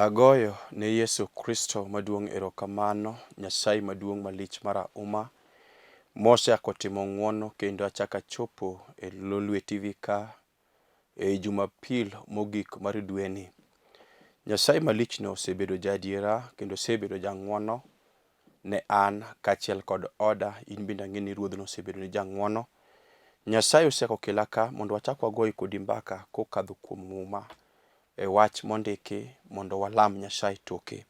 Agoyo ne Yesu Kristo maduong' erokamano, Nyasaye maduong' malich marahuma, mosechako timo ng'wono kendo achako achopo e Lolwe TV ka ei Jumapil mogik mar dweni. Nyasaye malichno osebedo jaadiera kendo osebedo jang'wono ne an kaachiel kod oda, in bende ang'e ni Ruodhno osebedoni jang'wono. Nyasaye osechako okela ka mondo wachak wagoye kodi mbaka kokadho kuom Muma. e wach mondiki mondo walam Nyasaye toke.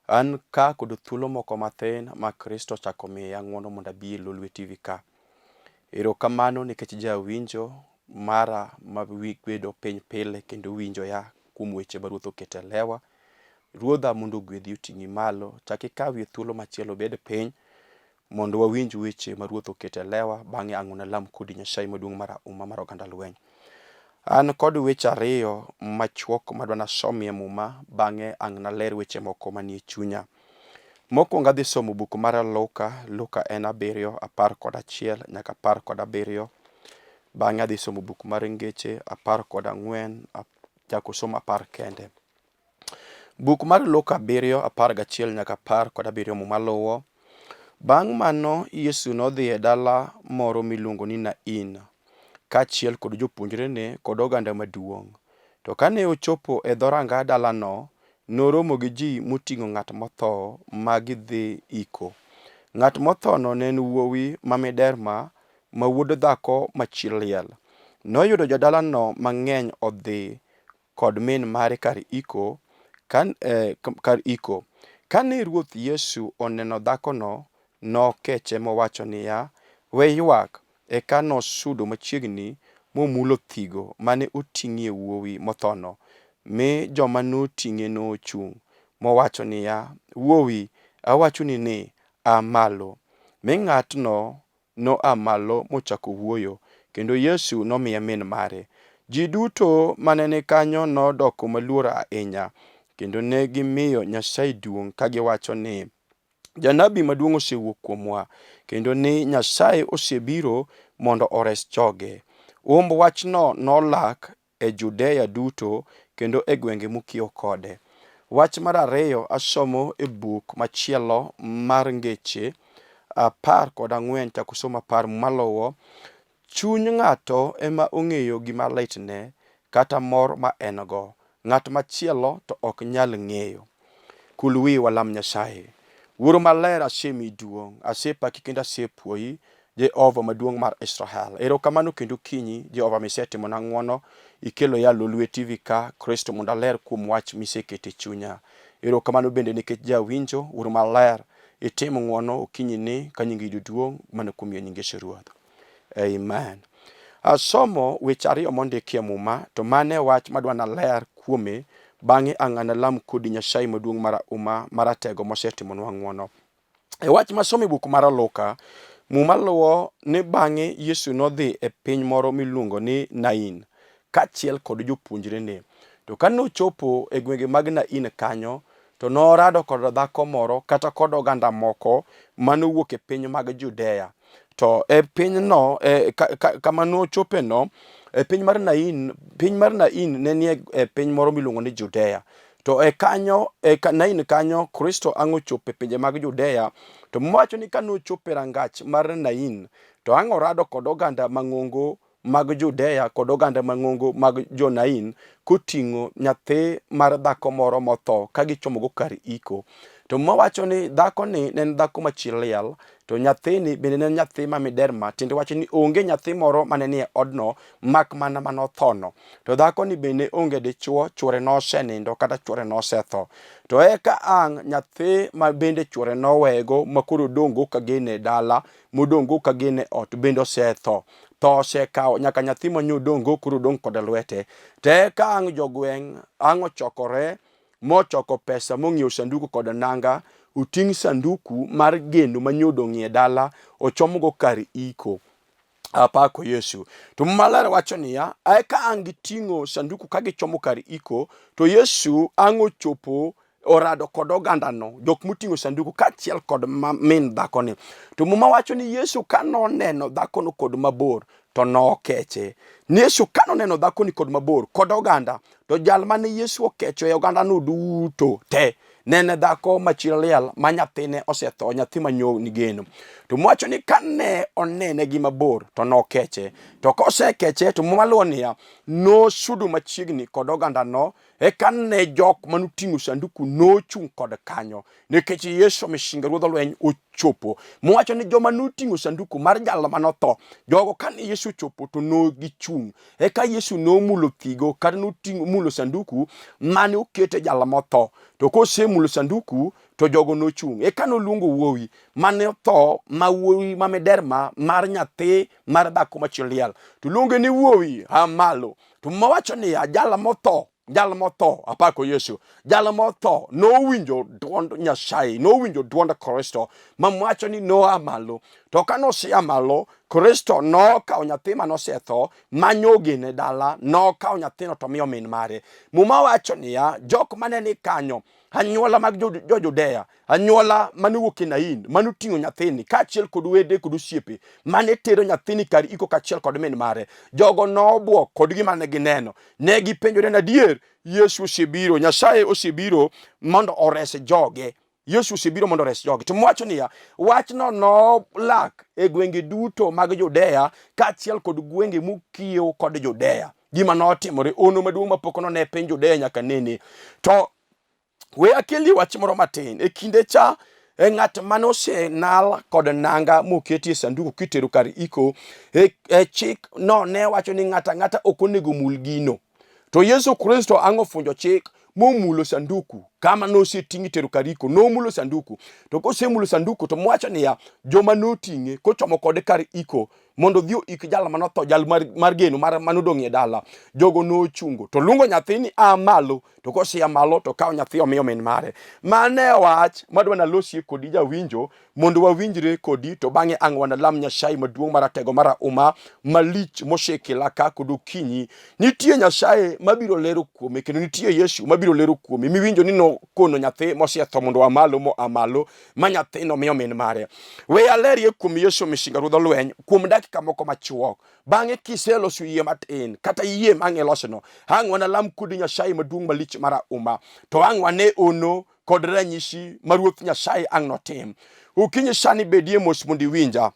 An ka kod thuolo moko mathin ma Kristo ochako miya ng'wono mondo abi e Lolwe TV ka. Erokamano nikech jawinjo mara ma bedo piny pile kendo winjoya kuom weche ma Ruoth oketo e lewa. Ruodha mondo ogwedhi oting'i malo, chak ikawie thuolo machielo bed piny Mondo wawinj weche ma Ruoth oketo e lewa, bang'e ang' unalam kodi Nyasaye maduong' marahuma mar oganda lweny. An kod weche ariyo machuok madwa nasomie Muma, bang'e ang' naler weche moko manie chunya. Mokwongo adhi somo buk mar Luka, Luka en abiriyo, 11 nyaka 17. Bang'e adhi somo buk mar Ngeche 14, chako somo 10 kende. Buk mar Luka abiriyo 11 nyaka 17 Muma luwo. Bang' mano Yesu nodhi e dala moro miluongo ni Nain, kaachiel kod jopuonjrene kod oganda maduong'. To kane ochopo e dhoranga dalano, noromo gi ji moting'o ng'at motho ma gidhi iko. Ng'at mothono ne en wuowi ma miderma ma wuod dhako ma chi liel. Noyudo jodalano mang'eny odhi kod min mare kar iko, kar iko. Kane Ruoth Yesu oneno dhakono, nokeche mowacho niya, We ywak. Eka nosudo machiegni momulo thigo mane oting'ie wuowi mothono, mi joma noting'e nochung'. Mowacho niya, Wuowi, awachoni ni, a malo. Mi ng'atno noa malo mochako wuoyo, kendo Yesu nomiye min mare. Ji duto mane ni kanyo nodoko maluor ahinya, kendo ne gimiyo Nyasaye duong' ka giwacho ni, Janabi maduong' osewuok kuomwa, kendo ni Nyasaye osebiro mondo ores joge. Humb wachno nolak e Judea duto kendo e gwenge mokiewo kode. Wach mar ariyo asomo e buk machielo mar Ngeche 14 chako somo 10 maluwo. Chuny ng'ato ema ong'eyo gima litne kata mor ma en go, ng'at machielo to ok nyal ng'eyo. Kul wiyi walam Nyasaye. Wuoro maler asemiyi duong', asepaki kendo asepuoyi, Jehova maduong' mar Israel. Erokamano kendo kinyi, Jehova misetimona ng'wono, ikelo ya Lolwe TV ka, Kristo mondo aler kuom wach miseketo e chunya. Erokamano bende nikech jawinjo, Wuoro maler, itim ng'wono okinyi ni ka nyingi yudo duong' mana kuom yie nying Yesu Ruoth. Amen. Asomo weche ariyo mondiki e Muma, to mano e wach madwa naler kuome, bang'e ang' analam kodi Nyasaye maduong' marahuma maratego mosetimonwa ng'wono. E wach masomo e buk mar Luka, Muma luwo ni bang'e Yesu nodhi e piny moro miluongo ni Nain kaachiel kod jopuonjrene. To ka nochopo e gwenge mag Nain kanyo, to norado kod dhako moro kata kod oganda moko manowuok e piny mag Judea. To e pinyno, e, ka, ka, kama nochopeno, e piny mar Nain, piny mar Nain ne nie e piny moro miluongo ni Judea. To e kanyo, e Nain kanyo, Kristo ang' ochopo e pinje mag Judea. To Muma wacho ni ka nochopo e rangach mar Nain, to ang' orado kod oganda mang'ongo mag Judea kod oganda mang'ongo mag jo-Nain koting'o nyathi mar dhako moro motho ka gichomogo kar iko. To Muma wacho ni dhakoni ne en dhako ma chi liel, to nyathini bende ne en nyathi ma miderma, tiende wacho ni onge nyathi moro mane nie odno mak mana mane othono. To dhakoni bende ne onge dichwo, chwore nosenindo kata chwore nosetho. To eka ang' nyathi ma bende chwore nowego ma koro odong' go ka gin e dala, modong' go ka gin e ot bende osetho. Tho osekawo nyaka nyathi ma nyo odong' go koro odong' koda lwete. To eka ang' jogweng' ang' ochokore mochoko pesa mong'iewo sanduku kod nanga, oting' sanduku mar geno ma nyo odong'ie dala, ochomgo kar iko. Apako Yesu. To Muma Maler wacho niya, eka ang' giting'o sanduku ka gichomo kar iko, to Yesu ang' ochopo orado kod ogandano, jok moting'o sanduku kaachiel kod min dhakoni. To Muma wacho ni Yesu ka noneno dhakono kod mabor, to nokeche. Yesu ka noneno dhakoni kod mabor kod oganda, to jal mane Yesu okecho e ogandano duto te ne en dhako ma chi liel ma nyathine osetho, nyathi ma nyo ni geno. To mwacho ni kane onene gi mabor to nokeche. To kosekeche to muma luwo niya, nosudo machiegni kod ogandano, eka ne jok manoting'o sanduku nochung' kod kanyo nikech Yesu misinga ruodh lweny ochopo. Mowacho ni joma noting'o sanduku mar jal manotho, jogo kane Yesu ochopo to nogichung'. Eka Yesu nomulo thigo kata noting'o mulo sanduku mane okete jal motho. To kosemulo sanduku to jogo nochung'. Eka noluongo wuowi mane otho ma wuowi ma miderma mar nyathi mar dhako ma chi liel. To luonge ni wuowi, a malo. To mowacho niya, jal motho jal motho apako Yesu jal motho nowinjo dwond Nyasaye nowinjo dwond Kristo mamwacho ni noa malo to ka nosea malo Kristo nokawo nyathi ma nosetho manyo gene dala nokawo nyathino to miyo min mare Muma wacho niya jok mane ni kanyo anyuola mag jo-Judea anyuola mane owuok e Nain mane oting'o nyathini kaachiel kod wede kod osiepe mane tero nyathini kar iko kaachiel kod min mare jogo nobwok kod gima ne gineno ne gipenjore ni adier Yesu osebiro Nyasaye osebiro mondo ores joge Yesu osebiro mondo ores joge to mwacho niya wachno nolak e gwenge duto mag Judea kaachiel kod gwenge mokiewo kod Judea gima notimore ono maduong' mapok none e piny Judea nyaka nene to We akelie wach moro matin. E kinde cha e ng'at mane osenal kod nanga moketi e sanduku kitero kar iko e chik no ne wacho ni ng'ato ang'ata ok onego mul gino. To Yesu Kristo ang' ofunjo chik momulo sanduku kama noseting' itero kar iko nomulo sanduku to kosemulo sanduku to mowacho niya joma noting'e kochomo kode kar iko mondo odhi oik jal manotho jal mar, mar geno mar manodong' e dala jogo nochungo to luongo nyathini a malo to kosea malo to kawo nyathi omiyo min mare mane wach madwa nalosie kodi jawinjo mondo wawinjre kodi to bang'e ang' wanalam Nyasaye maduong' maratego marahuma malich mosekela ka kod okinyi nitie Nyasaye mabiro lero kuome kendo nitie Yesu mabiro lero kuome miwinjo ni nokono nyathi mosetho mondo oa malo moa malo ma nyathino miyo min mare. We alerie kuom Yesu misinga ruodh lweny kuom dakika moko machuok. Bang'e kiseloso yie matin kata yie ma ang' ilosono, ang' wanalam kodi Nyasaye maduong' malich marahuma, to ang' wane ono kod ranyisi ma Ruoth Nyasaye ang' notim. Okinyi sani bedie mos mondo iwinja.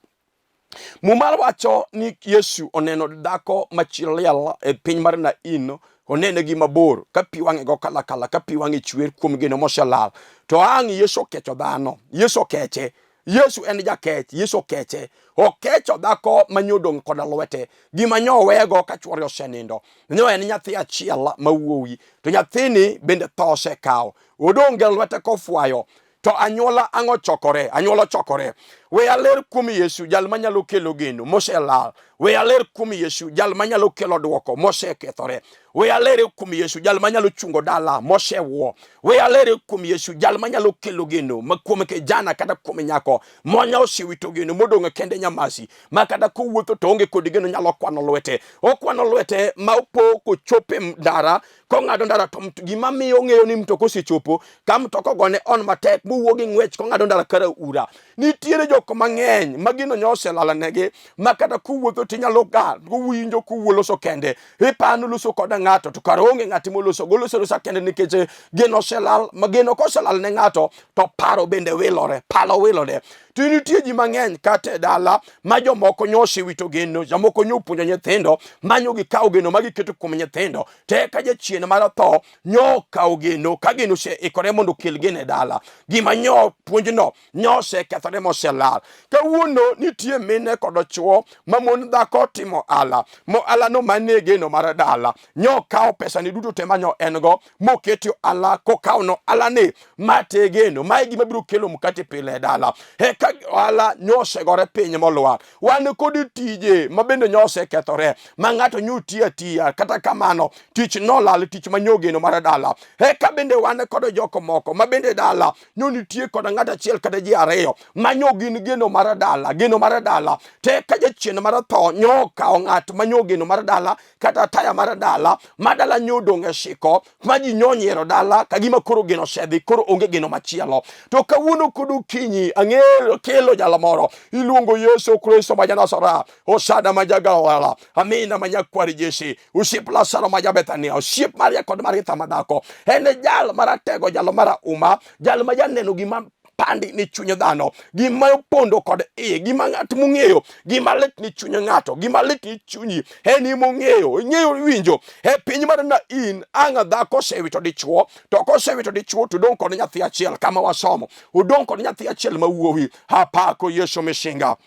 Muma wacho ni Yesu oneno dhako ma chi liel e piny mar Nain, onene gi mabor ka pi wang'e go kalakala ka pi wang'e chwer kuom geno moselal. To ang' Yesu okecho dhano, Yesu okeche. Yesu en jakech, Yesu okeche. Okecho dhako ma nyodong' koda lwete, gima nyo owego ka chwore osenindo. Nyo en nyathi achiel ma wuowi, to nyathini bende tho osekawo. Odong' gi lwete kofwayo. To anyuola ang'o chokore? Anyuola chokore. We aler kuom Yesu, jal manyalo kelo geno moselal. We aler kuom Yesu, jal manyalo kelo dwoko mosekethore. We aler kuom Yesu, jal manyalo chungo dala mosewuo. We aler kuom Yesu, jal manyalo kelo geno ma kuom kijana kata kuom nyako monya osewito geno modong' kende nyamasi ma kata kowuotho to onge kod geno nyalo kwano lwete. Okwano lwete ma opo kochopo e ndara kong'ado ndara to gima miyo ong'eyo ni mtoka osechopo ka mtoka ogone on matek mowuo gi ng'wech kong'ado ndara kara ura. Nitiere jok mang'eny ma gino nyo oselalanegi ma kata kowuotho tinyalo gal kowinjo kowuo loso kende iparo loso koda ng'ato to kara onge ng'at moloso go loso losa kende nikech geno oselal ma geno koselal ne ng'ato to paro bende wilore palo wilore. To nitie ji mang'eny kata e dala ma jomoko nyo osewito geno, jomoko nyo opuonjo nyithindo manyo gikawo geno ma giketo kuom nyithindo. To eka jachien mar tho nyo okawo geno ka geno oseikore mondo okel geno e dala. Gima nyo puonjno nyo osekethore moselal. Kawuono nitie mine kod chwo ma mon dhako timo ala, mo alano manie geno mar dala. Nyo okawo pesani duto te manyo en go moketi ohala kokawo no ohala ni ma te geno ma e gima biro kelo mkate pile e dala eka ohala nyosegore piny molwar wan kod tije ma bende nyosekethore ma ng'ato nyo tiyo atiya kata kamano tich nolal tich ma nyogeno mar dala eka bende wan kod joko moko ma bende dala nyo nitie kod ng'ato achiel kata ji ariyo ma nyo gin geno mar dala geno mar dala te ka jachien mar tho nyo okawo ng'at ma nyo geno mar dala kata taya mar dala ma dala nyo odong' e siko ma ji nyo onyiero dala ka gima koro geno osedhi koro onge geno machielo to kawuono kod okinyi ang'eyo kelo jal moro iluongo Yesu Kristo ma Janazareth, Hosana ma Jagalila, Amina ma nyakwar Jesse, osiep Lazaro ma Jabethania, osiep Maria kod Maritha ma dhako. En e jal maratego, jal marahuma, jal ma janeno gima pandi ni chuny dhano, gima opondo kod iye, gima ng'at mong'eyo, gima lit ni chuny ng'ato, gima lit ni chunyi, en imong'eyo, ing'eyo winjo. E piny mar Nain, ang' dhako osewito dichuo, to kosewito dichuo to odong' kod nyathi achiel kama wasomo, odong' kod nyathi achiel ma wuowi. Apako Yesu misinga.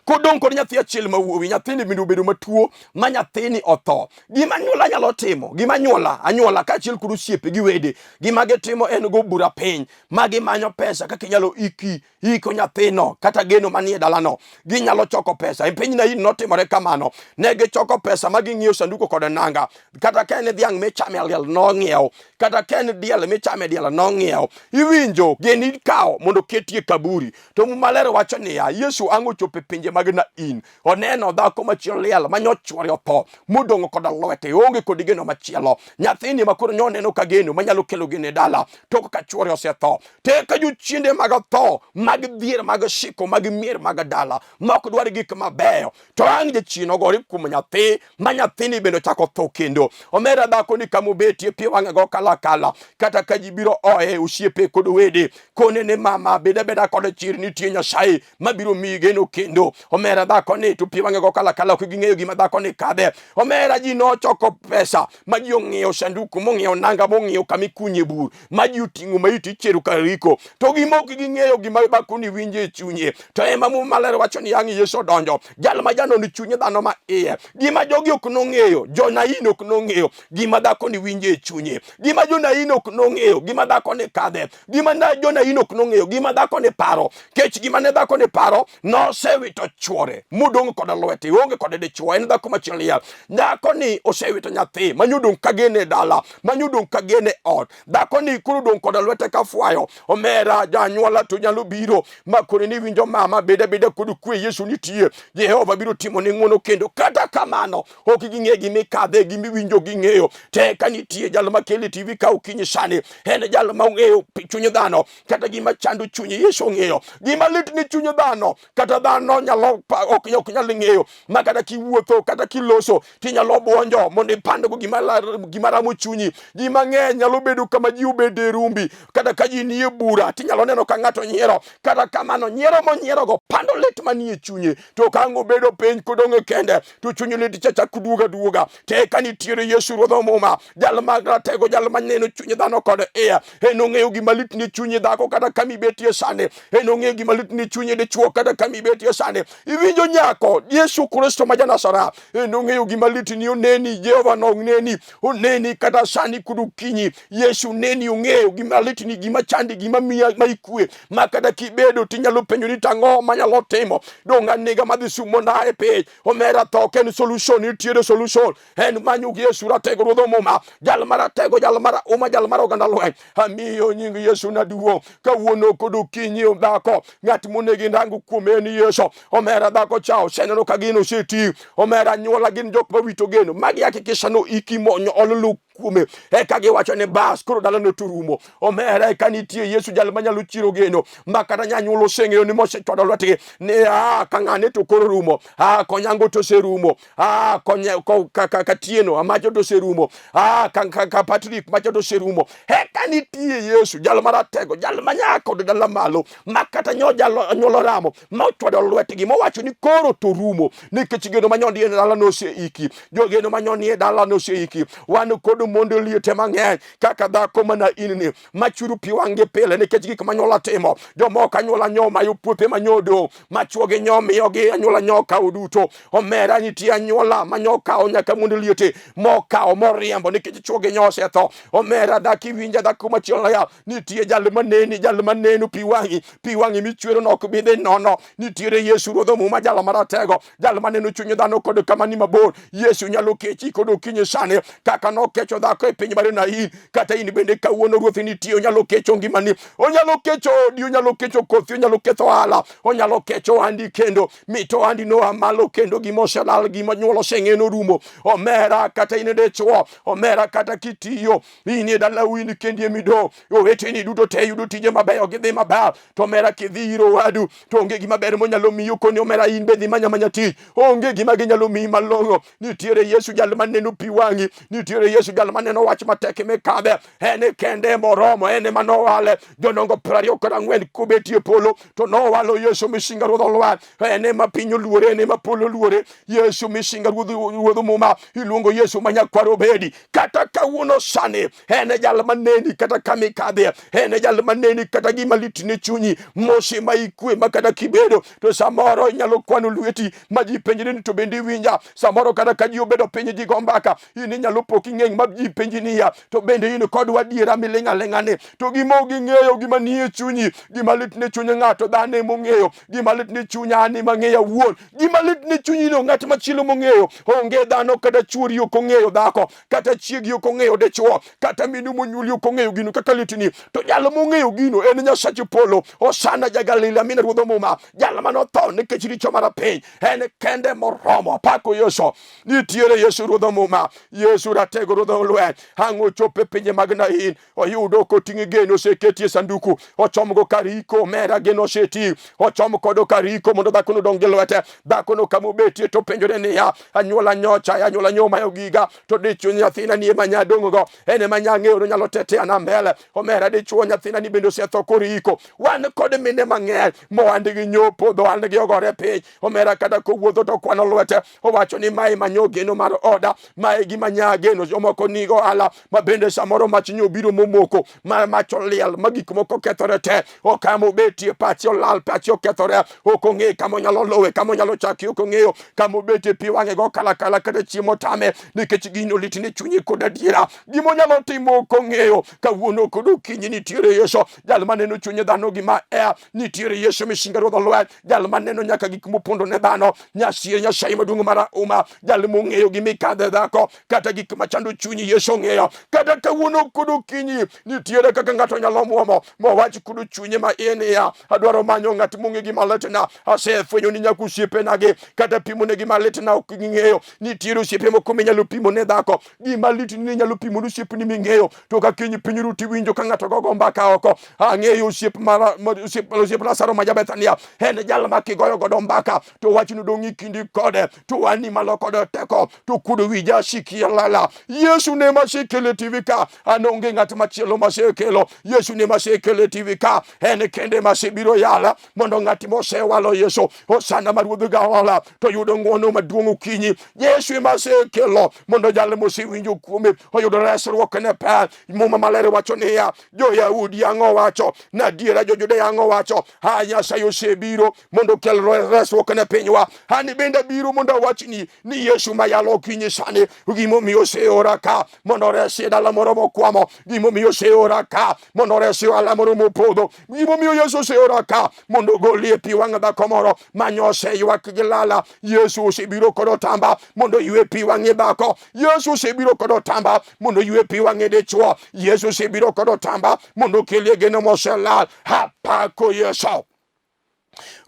Kodong' kod nyathi achiel ma wuowi, nyathini bende obedo matuo ma nyathini otho. Gima anyuola nyalo timo, gima anyuola, anyuola kaachiel kod osiepe gi wede, gima gitimo en go bura piny ma gimanyo pesa kaka inyalo iki iko nyathino kata geno manie dalano. Ginyalo choko pesa. E piny Nain notimore kamano. Ne gichoko pesa ma ging'iewo sanduku kod nanga. Kata ka en dhiang' michame liel nong'iew, kata ka en diel michame diel nong'iew. Iwinjo, geno ikawo mondo oketie kaburi. To Muma Maler wacho niya, Yesu ang' ochopo e pinje mag Nain, oneno dhako ma chi liel ma nyochwore otho, modong'o koda lwete, oonge kod geno machielo. Nyathini ma koro nyoneno ka geno manyalo kelo geno e dala, tok ka chwore osetho. To eka jochiende mag tho, mag dhier, mag siko, mag mier mag dala, ma ok dwar gik mabeyo, to ang' jachien ogore kuom nyathi, ma nyathini bende ochako tho kendo. Omera dhako ni kama obetie pi wang'e go kala kala, kata ka ji biro oye osiepe kod wede, kone ni mama bed abeda kod chir, nitie Nyasaye mabiro miyi geno kendo. Omera dhako ni to pi wang'e go kala kala, ok ging'eyo gima dhako ni kadhe. Omera ji nochoko pesa ma ji ong'iewo sanduku, mong'iewo nanga, mong'iewo kama ikunye bur, ma ji oting'o maiti ichero kar riko, to gima ok ging'eyo gima dhako ni winjo e chunye. To ema Muma Maler wacho ni ang' Yesu odonjo, jal ma janon chuny dhano ma iye, gima jogi ok nong'eyo, jo-Nain ok nong'eyo gima dhako ni winjo e chunye, gima jo-Nain ok nong'eyo gima dhako ni kadhe, gima jo-Nain ok nong'eyo gima dhako ni paro, kech gima ne dhako ni paro, nosewito chwore modong' kod lwete, onge kod dichwo, en dhako machielo liel. Dhako ni osewito nyathi manyodong' ka gene e dala, manyodong' ka gene ot. Dhako ni koro odong' kod lwete ka fwayo. Omera janyuola to nyalo biro ma kone ni winjo mama, beda beda kod kwe, Yesu nitie, Jehova biro timo ni ng'wono kendo. Kata kamano ok ging'e gima ikadhe, gima iwinjo ging'eyo. Te ka nitie jal makele TV ka okinyi sani, en jal ma ong'eyo chuny dhano, kata gima chando chunyi Yesu ong'eyo. Gima lit ni chuny dhano, kata dhano nyalo ok nyal ng'eyo, ma kata kiwuotho kata kiloso tinyalo bwonjo mondo ipandgo gima ramo chunyi. Ji mang'eny nyalo bedo kama ji obedo e rumbi, kata ka ji nie bura tinyalo neno ka ng'ato nyiero, kata kamano nyiero monyierogo pando lit manie chunye. To ka ang' obedo piny kodong' e kende to chunye lit cha chak duoga duoga. Te ka nitiere Yesu Ruodh Muma, jal ma ratego, jal ma neno chuny dhano kod iye, en ong'eyo gima lit ni chunyi dhako kata kama ibetie sani, en ong'eyo gima lit ni chunyi dichwo kata kama ibetie sani. Iwinjo nyako, Yesu Kristo ma Janazareth, en ong'eyo gima lit ni oneni, Jehova noneni, oneni kata sani kod okinyi. Yesu neni, ong'eyo gima lit ni, gima chandi, gima miya ma ikwe, ma kata kibedo tinyalo penjo ni tang'o manyalo timo, dong' anega madhi sumona e piny. Omera, tho ok en solution, nitiere solution en manyo gi Yesu ratego Ruodh Muma, jal maratego, jal mara uma, jal mar oganda lweny. Amiyo nying Yesu na duong' kawuono kod okinyi. Dhako, ng'at monego indango kuome en Yesu. Omera, dhako cha oseneno ka gino oseti. Omera, anyuola gin jok mawito geno, magi hakikisha no iki monyo olo kuome, eka giwacho ni bas koro dalano to rumo. Omera, eka nitie Yesu jal manyalo chiro geno, ma kata nyanyuol oseng'eyo ni mosechwado lwetgi ni a ka ng'ane to koro rumo, a konyango to oserumo, a konye ka Katieno amacho to oserumo, a ka Patrick macho to oserumo. Eka nitie Yesu jal maratego, jal manya kod dala malo, ma kata nyo jalo anyuola ramo ma ochwado lwetgi mowacho ni koro to rumo, nikech geno manyondi e dala noseiki, jogeno manyoni e dala noseiki. Wan kod mondo liete mang'eny kaka dhako mana in ni machuru pi wang'gi pile nikech gik manyuola timo. Jomoko anyuola nyo mayo puothe manyodo ma chuogi nyo miyogi, anyuola nyo kawo duto. Omera, nitie anyuola manyo kawo nyaka mondo liete mokawo moriembo nikech chuogi nyo osetho. Omera, dhako iwinja, dhako machielo ya nitie jal maneni, jal maneno pi wang'i, pi wang'i michwero no ok bi dhi nono. Nitiere Yesu Ruodh Muma, jal maratego, jal maneno chuny dhano kod kama ni mabor. Yesu nyalo kechi kod okinyi sani kaka nokecho nokecho dhako e piny mar Nain, kata in bende kawuono Ruoth nitie, onyalo kecho ngimani, onyalo kecho odi, onyalo kecho kothi, onyalo ketho ohala, onyalo kecho ohandi kendo mit ohandi noa malo kendo gima oselal, gima nyuol oseng'e norumo. Omera kata in dichwo, omera kata kitiyo, in e dalau in kendi emido, oweteni duto te yudo tije mabeyo, gidhi maber, to omera kidhi ir owadu to onge gima ber monyalo miyi, okoni omera in be dhi manya manya tich, onge gima ginyalo miyi malong'o. Nitiere Yesu jal maneno pi wang'i, nitiere Yesu jal maneno wach matek mikadhe, en kende moromo, en ema nowale. Jodongo 24 kobetie polo to nowalo Yesu misinga ruodh olwar, en ema piny oluore, en ema polo oluore. Yesu misinga ruodh muma iluongo Yesu ma nyakwar Obedi. Kata kawuono sani en e jal maneni kata kama ikadhie, en e jal maneni kata gima lit ne chunyi, mosi ma ikwe ma kata kibedo to samoro inyalo kwano lweti ma ji penjre ni to bende iwinja. Samoro kata ka ji obedo piny ji go mbaka, in inyalo po king'eng' ma ji penji niya, to bende in kodwa adiera miling' aling'a ni? To gima ok ging'eyo, gima nie chunyi, gima lit ne chuny ng'ato dhano ema ong'eyo, gima lit ne chunya an ema ang'eyo awuon, gima lit ne chunyino ng'at machielo mong'eyo. Onge dhano kata chuori ok ong'eyo dhako, kata chiegi ok ong'eyo dichwo, kata minu monyuoli ok ong'eyo gino kaka litni, to jal mong'eyo gino en Nyasach polo. Osana ja Galili, amina ruodh muma, jal manotho nikech richo mar piny, en kende moromo. Pako Yesu. Nitiere Yesu ruodh muma, Yesu ratego ruodh lweny. Ang' ochopo e pinje mag Nain, oyudo koting'e geno oseketi e sanduku, ochomgo kar iko, omera geno oseti, ochom kodo kar iko mondo dhakono odong' gi lwete. Dhakono kama obetie to penjore niya, anyuola nyocha, anyuola nyomayo giga, to dichwo nyathina ni ema nya dong'go, en ema nya ng'eyo nonyalo tetea na mbele. Omera dichwo nyathina ni bende osetho koro iko. Wan kod mine mang'eny mohandgi nyopodho, ohandgi ogore piny. Omera kata kowuotho to kwano lwete, owacho ni mae manyo geno mar oda, mae gima nya geno. Jomoko nigo ohala ma bende samoro mach nyo biro momoko, ma mach oliel, ma gik moko kethore te. Okama obetie pache olal, pache okethore, ok ong'e kama onyalo luwe, kama onyalo chaki, ok ong'eyo kama obetie, pi wang'e go kalakala, kata chiemo tame nikech gino lit ne chunye kod adiera. Gima onyalo timo ok ong'eyo. Kawuono kod okinyi nitiere Yesu, jal maneno chuny dhano gima ea. Nitiere Yesu misinga ruodh olweny, jal maneno nyaka gik mopondo ne dhano. Nyasie Nyasaye maduong' mar uma, jal mong'eyo gima ikadhe dhako, kata gik machando chunyi Yesu ong'eyo. Kata kawuono kod okinyi nitiere kaka ng'ato nyalo muomo mowach kod chunye ma iye niya, adwaro manyo ng'at mong'e gima litna, asefwenyo ni nyaka osiepenagi kata pimone gima litna ok ging'eyo. Nitiere osiepe moko minyalo pimo ne dhako gima litni ni inyalo pimo ne osiepni ming'eyo, to ka kiny piny ru tiwinjo ka ng'ato gogo mbaka oko. Ang'eyo osiep mara osiep osiep Lazaro ma ja-Bethania, en jal ma kigoyo godo mbaka to wachno dong' e kindi kode, to wani malo kod teko to kuodo wi jasiki e lela. Yesu ne masekelo e TV ka, an onge ng'at machielo masekelo. Yesu ne masekelo e TV ka, en kende masebiro yala mondo ng'at mosewalo Yesu osana ma ruodh galala to yudo ng'wono maduong' okinyi. Yesu ema asekelo mondo jal mosewinjo kuome oyud resruok ne pe. Muma maler wacho niya, Jo-Yahudi ang'o wacho? Nadiera jo-Judea ang'o wacho? A Nyasaye osebiro mondo okel resruok ne pinywa. An bende abiro mondo awachni ni Yesu mayalo okinyi sani, gimomiyo oseora ka mondo oresi e dala moro mokwamo, gimomiyo oseora ka mondo oresi ohala moro mopodho, gimomiyo Yesu oseora ka mondo ogolie pi wang' dhako moro manyose ywak gi lala. Yesu osebiro kod otamba mondo oywe pi wang'e dhako. Yesu osebiro kod otamba mondo oywe pi wang'e dichwo. Yesu osebiro kod otamba mondo okelie geno moselal. Apako Yesu.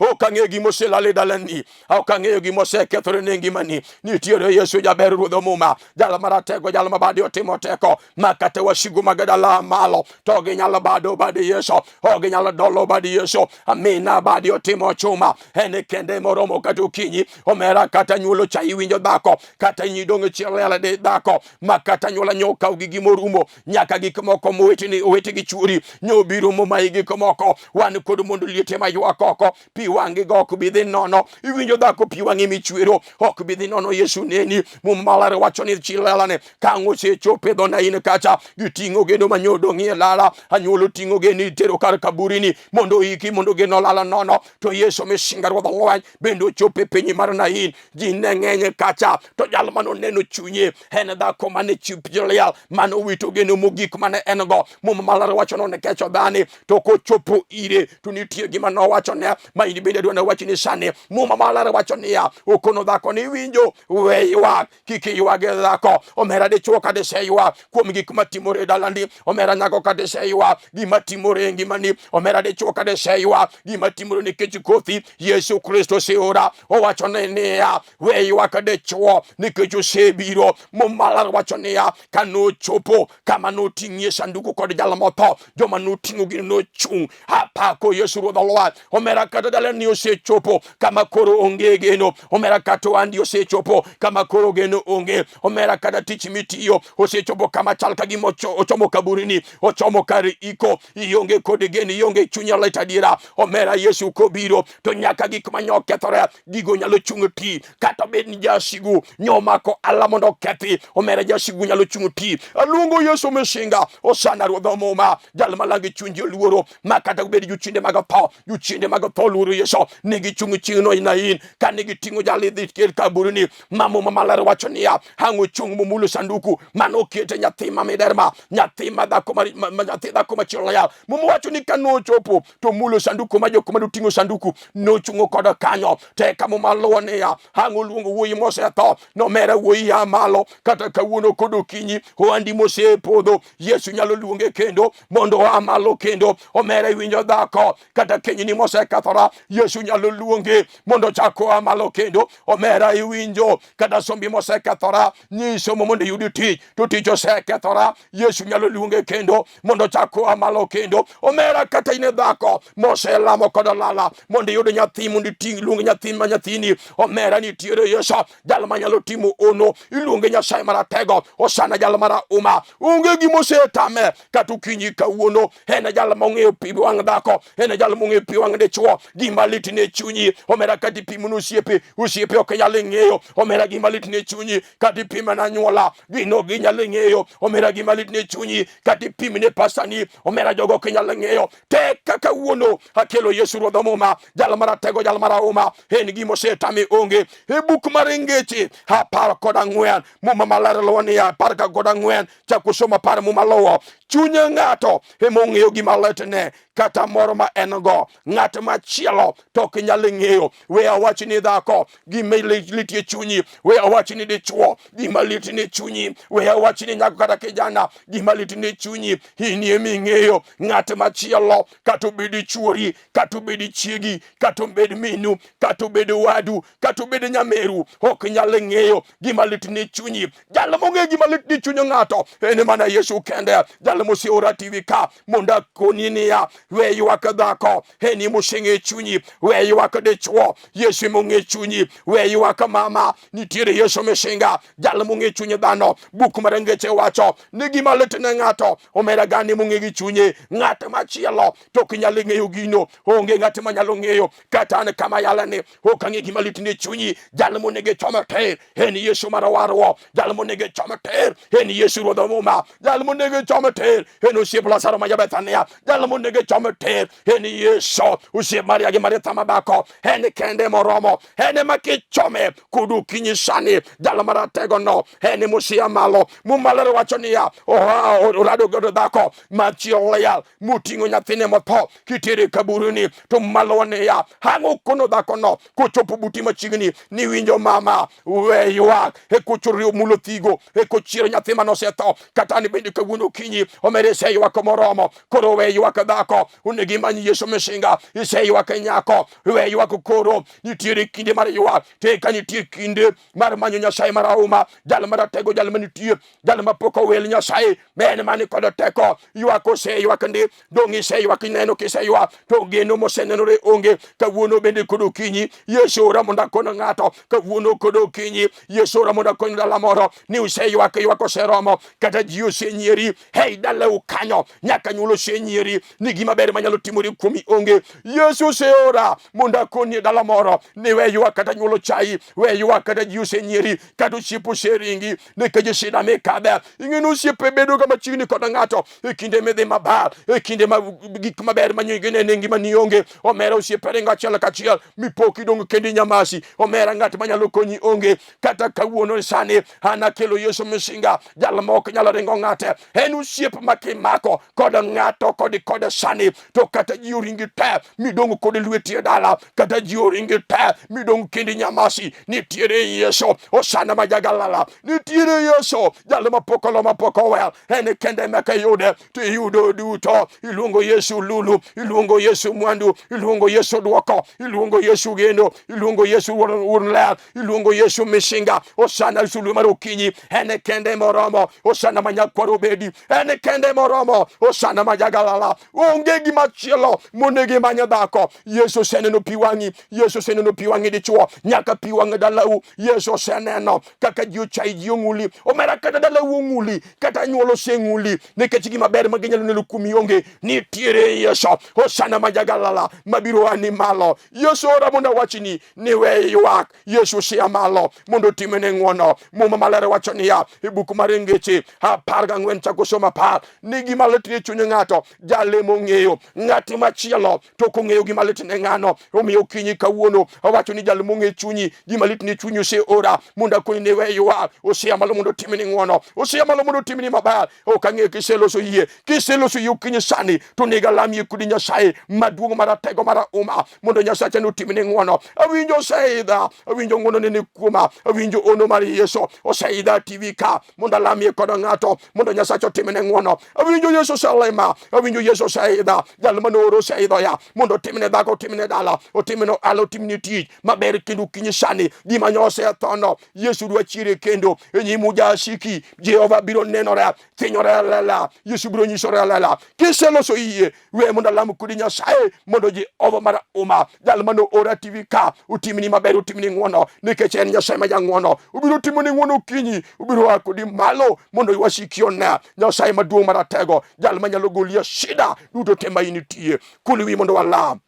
Ok ang'eyo gima oselal e dalani, ok ang'eyo gima osekethore ne ngimani. Nitiere Yesu jaber ruodh muma, jal maratego, jal ma bade otimo teko, ma kata wasigu mag dala malo to ginyalo bado bade Yesu, ok ginyalo dolo bade Yesu. Amina, bade otimo chuma, en kende moromo kata okinyi. Omera kata nyuolo cha iwinjo dhako, kata nyidong' chiel de dhako, ma kata nyuola nyokaw gi gimorumo, nyaka gik moko moweteni owete gi chuori nyobiro momayi gik moko. Wan kod mondo liete ma ywak oko, pi wang'i go ok bi dhi nono. Iwinjo dhako, pi wang'i michwero ok bi dhi nono. Yesu neni. Muma maler wacho ni chilelane ka ang' osechopo e dho Nain kacha, giting'o geno ma nyodong'ie lala. Anyuolo ting'o geno itero kar kaburini mondo oiki mondo geno olala nono. To Yesu misinga ruodh lweny bende ochopo e piny mar Nain. Ji ne ng'eny kacha, to jal mane oneno chunye en dhako mane liel mane owito geno mogik mane en go. Muma maler wacho ni okecho dhani, to kochopo ire to nitie gima nowachone. Ma in bende adwa nawach ni sani Muma maler wacho niya, okono dhako ni winjo, we ywak, kik iywag e dhako. Omera dichwo ka diseywak kuom gik matimore e dalani, omera nyako ka diseywak gima timore e ngimani, omera dichwo ka diseywak gima timore nikech kothi Yesu Kristo oseora. Owacho ni niya, we ywak dichwo nikech osebiro. Muma maler wacho niya, ka nochopo kama noting'ie sanduku kod jal motho, joma noting'o gino nochung'. Apako Yesu Ruodh Olwar. Omera kata dalani osechopo kama koro onge geno. Omera kata ohandi osechopo kama koro geno onge. Omera kata tich mitiyo osechopo kama chal ka gima ochomo kaburini, ochomo kar iko, ionge kod geno, ionge chuny lit adiera. Omera Yesu kobiro to nyaka gik ma nyokethore gigo nyalo chung' ti, kata bed ni jasigu nyomako ala mondo okethi. Omera jasigu nyalo chung' ti. Aluongo Yesu Misinga, Osana Ruodh Muma, jal malangi chuny ji oluoro, ma kata obed jochiende mag tho, jochiende mag tho oluoro Yesu, ne gichung' chieng'no Nain, kane giting'o jal idhi ker kaburini, ma Muma maler wacho niya, ang' ochung' momulo sanduku mane okete nyathi ma miderma, nyathi ma dhako ma nyathi dhako machielo yal. Muma wacho ni ka nochopo to mulo sanduku ma jok mane oting'o sanduku nochung'o kod kanyo. To eka Muma luwo niya, ang' oluongo wuoyi mosetho, nomera wuoyi ya malo, kata kawuono kod okinyi ohandi mosepodho, Yesu nyalo luonge kendo mondo oa malo kendo. Omera iwinjo dhako, kata kenyni mosekethora, Yesu nyalo luonge mondo ochak oa malo kendo. Omera iwinjo, kata sombi mosekethora, nyisomo mondo iyud tich, to tich osekethora, Yesu nyalo luonge kendo mondo ochak oa malo kendo. Omera kata in e dhako moselamo kod lala mondo iyud nyathi, mondo iting' luong nyathi ma nyathini, omera nitiere Yesu jal manyalo timo ono, iluonge Nyasaye maratego, Osana jal marahuma, onge gima osetame kata okinyi kawuono. En jal mong'eyo pi wang' dhako, en jal mong'eyo pi wang' dichwo, gima lit ne chunyi omera kata ipimo ne osiepe, osiepe ok nyal ng'eyo omera gima lit ne chunyi, kata ipime ne anyuola, gino ginyalo ng'eyo omera gima lit ne chunyi, kata ipim ne pasani omera jogo ok nyal ng'eyo. Tek kaka wuono akelo Yesu Ruodh Muma, jal maratego, jal marahuma, en gima osetame onge. E buk mar Ngeche 14, Muma maler luwo niya, 14 chako somo 10 Muma luwo, chuny ng'ato ema ong'eyo gima litne, kata moro ma en go, ng'at machielo to ok nyal ng'eyo. We awach ni dhako, gima litie chunyi, we awach ni dichwo, gima lit ne chunyi, we awach ni nyako kata kijana, gima lit ne chunyi, in ema ing'eyo. Ng'at machielo kata obed chuori, kata obed chiegi, kata obed minu, kata obed wadu, kata obed nyameru, ok nyal ng'eyo gima lit ne chunyi. Jal mong'eyo gima lit ne chuny ng'ato en mana Yesu kende. Jal moseora TV ka mondo akoni niya, we ywak dhako, en ema oseng'eyo chunyi. We ywak dichwo, Yesu ema ong'eyo chunyi. We ywak mama, nitiere Yesu Misinga, jal mong'eyo chuny dhano. Buk mar Ngeche wacho ni gima lit ne ng'ato omera gani mong'e gi chunye, ng'at machielo to ok nyal ng'eyo gino. Onge ng'at manyalo ng'eyo, kata an kama yalani ok ang'e gima lit ne chunyi. Jal monego ichom tir en Yesu mar warruok, jal monego ichom tir en Yesu Ruodh Muma, jal monego ichom tir en osiep Lazaro ma ja-Bethania, jal monego ichom tir en Yesu osiep Maria gi Maritha mabako, en kende moromo, en ema kichome kod okinyi sani, jal marategono en emosia malo. Muma ler wacho niya, orado godo dhako machielo leyal moting'o nyathine motho kitere kaburini, to malo niya, ang'o kono dhakono kochopo buti machiegni ni winjo mama we ywak, ekochori mulo thigo, ekochiero nyathi mane osetho. Kata an bende kawuono okinyi omere iseywak moromo, koro we ywak dhako, onego imany Yesu Misinga. Iseywak nyako, we ywak koro, nitiere kinde mar ywak, te ka nitie kinde mar manyo Nyasaye marahuma, jal maratego, jal manitie, jal mapok owil Nyasaye, en mani kod teko. Ywak oseywak ndi, dong' iseywak, ineno kiseywak to geno mosenenore onge. Kawuono bende kod okinyi Yesu ora mondo akon ng'ato, kawuono kod okinyi Yesu ora mondo akony dala moro ni useywak, ywak oseromo, kata ji osenyieri, hei dalau kanyo nyaka nyuol osenyieri ni gima ber manyalo timore kuomi onge. Yesu oseora mondo akoni e dala moro ni we ywak kata nyuol ochayi, we ywak kata ji osenyieri, kata osiepe oseringi nikech shida mikadhe. Ing'e ni osiepe bedo ga machiegni kod ng'ato e kinde midhi maber, e kinde ma gik maber ma ginene e ngimani onge. Omera osiepe ringo achiel kachiel mipo kidong' kendi nyamasi. Omera ng'at manyalo konyi onge. Kata kawuono sani an akelo Yesu Misinga, jal ma ok nyal ringo ng'ate. En osiep ma kimako kod ng'ato kod sani. sani to kata ji oringi te midong' kod lweti e dala, kata ji oringi te midong' kendi nyamasi, nitiere Yesu Osana ma jagalala, nitiere Yesu jal mapok olo mapok owel, en kende ema kiyude to iyudo duto. Iluongo Yesu lulu, iluongo Yesu mwandu, iluongo Yesu dwoko, iluongo Yesu geno, iluongo Yesu wuon ler, iluongo Yesu misinga. Osana sulwe mar okinyi, en kende moromo. Osana ma nyakwar obedi, en kende moromo. Osana ma jagalala, onge gima chielo monego imany dhako. Yesu oseneno pi wang'i, Yesu oseneno pi wang'i dichuo, nyaka pi wang' dalau. Yesu oseneno kaka ji ochayi, ji ong'uli, omera kata dalau ong'uli, kata anyuola oseng'uli, nikech gima ber ma ginyalo neno kuomi onge. Nitiere Yesu Osana ma jagalala mabiro ani malo. Yesu ora mondo awachni ni we ywak. Yesu osea malo mondo otimne ng'wono. Muma maler wacho niya e buk mar Ngeche 14 chako somo 10 ni gima lit ne chuny ng'ato jalemo ong'eyo, ng'at machielo to ok ong'eyo gima lit ne ng'ano. Omiyo okinyi kawuono awacho ni jal mong'e chunyi, gima lit ne chunyi oseora mondo akoni ni we ywak. Osea malo mondo otimni ng'wono, osea malo mondo otimni maber. Ok ang'eyo kiseloso yie, kiseloso yie okinyi sani to onego alamie kodi Nyasaye maduong' maratego marahuma mondo Nyasacha notimni ng'wono. Awinjo oseidha, awinjo ng'wono nene kuoma, awinjo ono mar Yesu oseidha TV ka mondo alamie kod ng'ato mondo Nyasacha otimne ng'wono. Awinjo Yesu oselima, awinjo Yesu oseidha, jal manooro oseidho ya mondo otimne dhako, otimne dala, otimne ohala, otimne tich maber kendo okinyi sani gima nyo osethono Yesu dwa chiere kendo e nyimu jasiki. Jehova biro nenore, thinyore lela, Yesu biro nyisore lela. Kiseloso yie, we mondo alam kodi Nyasaye mondo Jehova mar uma jal mane oora TV ka otimni maber, otimni ng'wono, nikech en Nyasaye ma jang'wono. Obiro timoni ng'wono okinyi, obiro a kodi malo mondo wasiki one. Nyasaye maduong' maratego, jal manyalo goli e shida duto te ma intie. Kul wi mondo walam.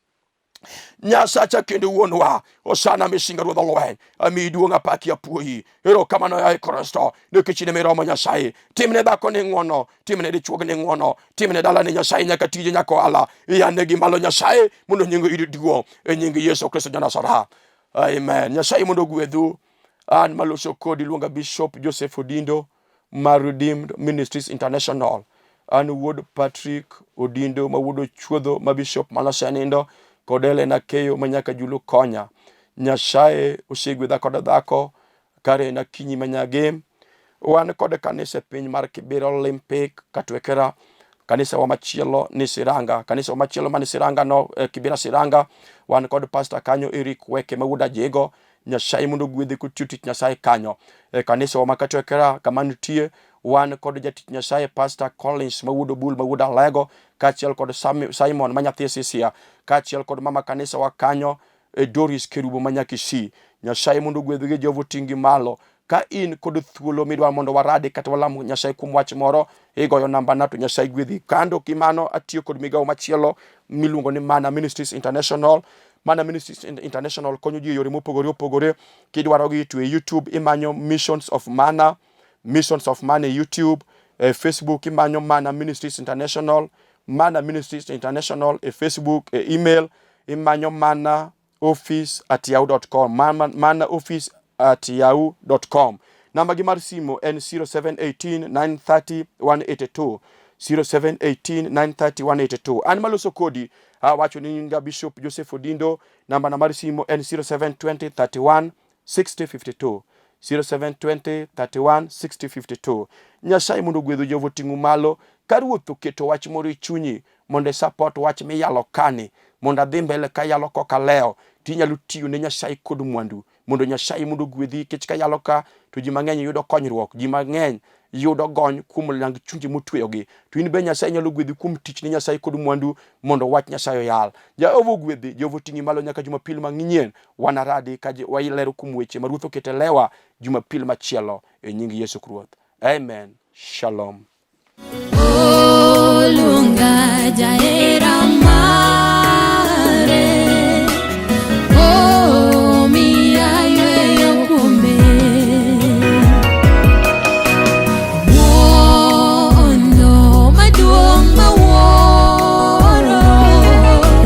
Nyasacha kendo wuonwa, Hosana misinga ruodh olweny, amiyi duong' apaki apuoyi. Erokamano yaye Kristo, nikech in ema Nyasaye. Timne dhako ni ng'wono, timne dichuog ni ng'wono, timne dalani Nyasaye, nyaka tije nyaka ohala. Iyanegi malo Nyasaye mondo nyingi oyud duong' e nying Yesu Kristo ja Nazareth. Amen. Nyasaye mondo ogwedhu. An maloso kodi luonga Bishop Joseph Odindo mar Redeemed Ministries International. An wuod Patrick Odindo ma wuod Ochuodho ma Bishop manosenindo kod Helena Keyo ma nyaka Julu konya. Nyasaye osegwedha kod dhako kare en Akinyi ma Nyagem. Wan kod kanisa e piny mar Kibera Olympic Katwekera. Kanisa wa machielo ni Siranga, kanisa wa machielo mani Siranga no eh, Kibera Siranga. Wan kod pastor kanyo Eric Weke ma wuod Ajego. Nyasaye mondo ogwedhe kotiyo tich Nyasaye kanyo. E kanisa wa ma Katwekera kama nitie wan kod jatich Nyasaye Pastor Collins ma wuod Obul ma wuod Alego kaachiel kod Simon ma nyathi Sisia kaachiel kod mama kanisa wa kanyo e Doris Kerubo ma Nyakisii. Nyasaye mondo ogwedhgi, Jehova oting'gi malo. Ka in kod thuolo midwaro mondo waradi kata walam Nyasaye kuom wach moro, igoyo namba na to Nyasaye gwedhi. Kando gi mano atiyo kod migawo machielo miluongo ni Mana Ministries International. Mana Ministries International konyo ji e yore mopogore opogore. Kidwaro gi to e YouTube imanyo Missions of Mana, Missions of Mana e YouTube, e Facebook imanyo Mana Ministries International, Mana Ministries International e Facebook, e email imanyo mana office at yahoo.com, mana office at yahoo.com. Namba gi mar simu en 0718 930 182, 0718 930 182. An maloso kodi awacho ni nyinga Bishop Joseph Odindo, namba na mar simu en 0720 31 60 52, 0720 31 60 52. Nyasaye mondo ogwedhu, Jehova oting'u malo. Ka Ruoth oketo wach moro e chunyi mondo i support wach miyalo kani, mondo adhi mbele kayalo koka lewo, tinyalo tiyo ne Nyasaye kod mwandu mondo Nyasaye mondo ogwedhi, nikech kayalo ka to ji mang'eny yudo konyruok, ji mang'eny yudo gony kuom lang chunje motweyogi. To in be Nyasaye nyalo gwedhi kuom tich ne Nyasaye kod mwandu mondo wach Nyasaye oyal. Jehova ogwedhi, Jehova oting'i malo nyaka Jumapil manyien. Wanaradi ka walero kuom weche ma Ruoth oketo e lewa Jumapil machielo e nying Yesu Ruoth. Amen. Shalom. Oluonga jahera mara.